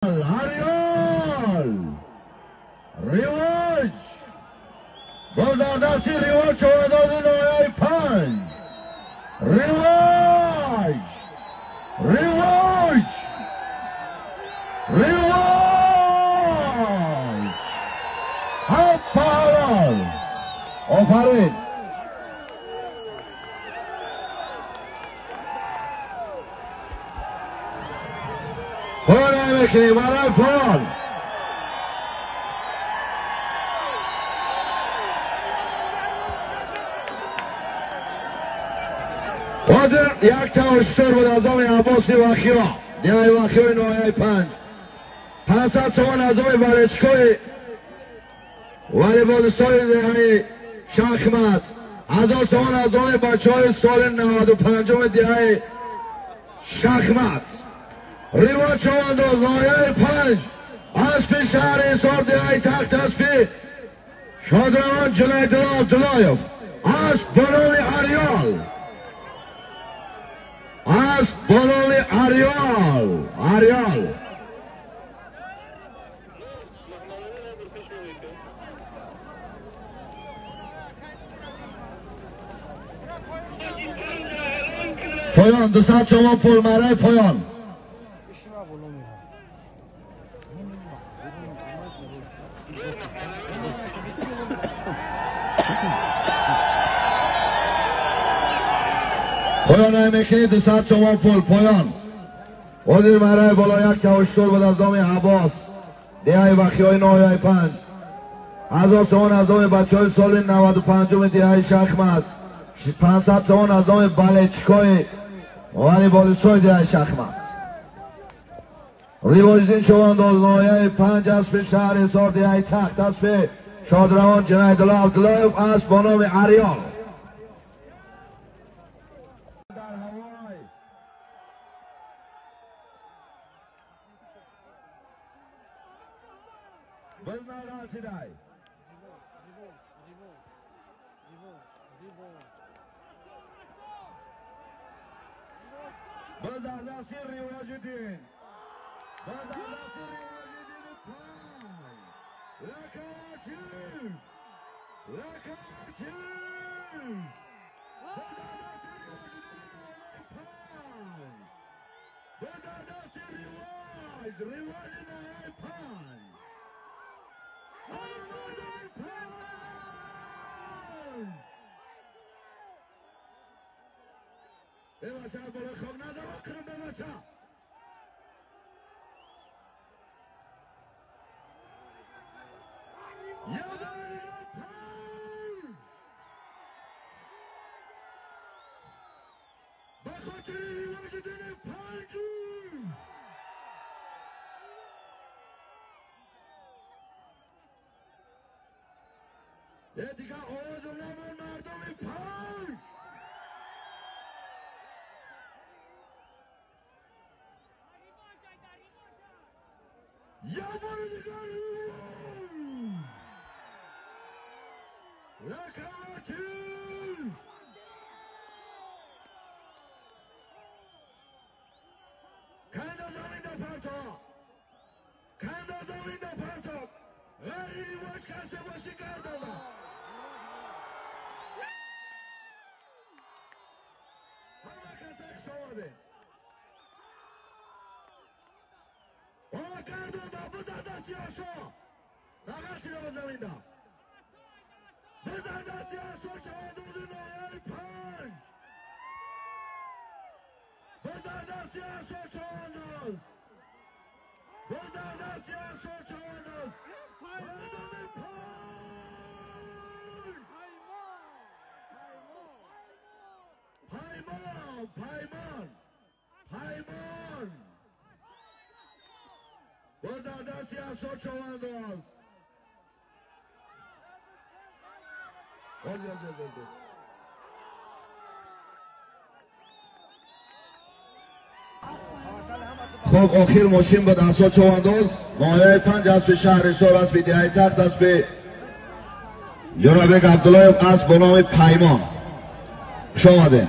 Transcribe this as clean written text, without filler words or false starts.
Ариол ривоҷ боз дар дасти ривоҷ чорандози ноҳияи панҷ. Ривоҷ, ривоҷ, ривоҷ. Ҳафт паҳлавон. Офарин. Поён мекунем барои поён. Ҳозир якта ҳуштур буд аз номи Аббоси Вахиро, деҳаи Вахирои ноҳияи панҷ. 500 сомон аз номи Балечкои валиболистони деҳаи Шахмат. 1000 сомон аз номи бачаҳои соли 95-уми деҳаи Шахмат. Ривоҷ човандоз ноҳияи панҷ, аспи шаҳри Ҳисор, деҳаи Тахт, аспи шодравон Ҷунайдулло Абдуллоев, асп бо номи Ариол, асп бо номи Ариол, Ариол. Поён 200 сомон пул мараи поён. Поён мекунӣ 200 сомон пул поён. Ҳозир мараи боло як кавуштур буд аз номи Аббос, деҳаи Вахиёи ноҳияи панҷ. 1000 сомон аз номи бачаҳои соли 95-уми деҳаи Шахмат. 500 сомон аз номи Балечкои валиболистои деҳаи Шахмат. Ривоҷиддин човандоз ноҳияи панҷ, аспи шаҳри Ҳисор, деҳаи Тахт, аспи шодравон Ҷунайдулло Абдуллоев, асп бо номи Ариол. Боз дар дасти Ривоҷиддин, боз дар дасти Ривоҷиддини панҷ. Локомотив, локомотив. Боз дар дасти Ривоҷиддини ноҳияи панҷ. Боз дар дасти Ривоҷ, Ривоҷи ноҳияи панҷ. Ай мардуми панҷ. Бебаша болои хок назаро кунам бебаша. Ба хотири Ривоҷиддини панҷу. Е дигар овозу намон мардуми панҷ. Я бори дигар локомотив. Канда замин да парто, канда замин да парто. Ғайри ривоҷ касе бошӣ гардонда. Ҳама каса хуш омадед. Гардонда, бизан дасти асо. Нағасида ба заминда. Бизан дасти асо чавандози ноҳияи панҷ. Бизан дасти асо чавандоз. Бизан дасти асо чавандоз. Мардуми панҷ. Паймон, паймон, паймон. Боз дар дасти асо чавандоз. Боз, боз, боз, боз. Хоб, охир мошин буд асо чавандоз ноҳияи панҷ, аспи шаҳри Ҳисор, аспи деҳаи Тахт, аспи Ҷӯрабек Абдуллоев, асп бо номи Паймон. Хуш омадед.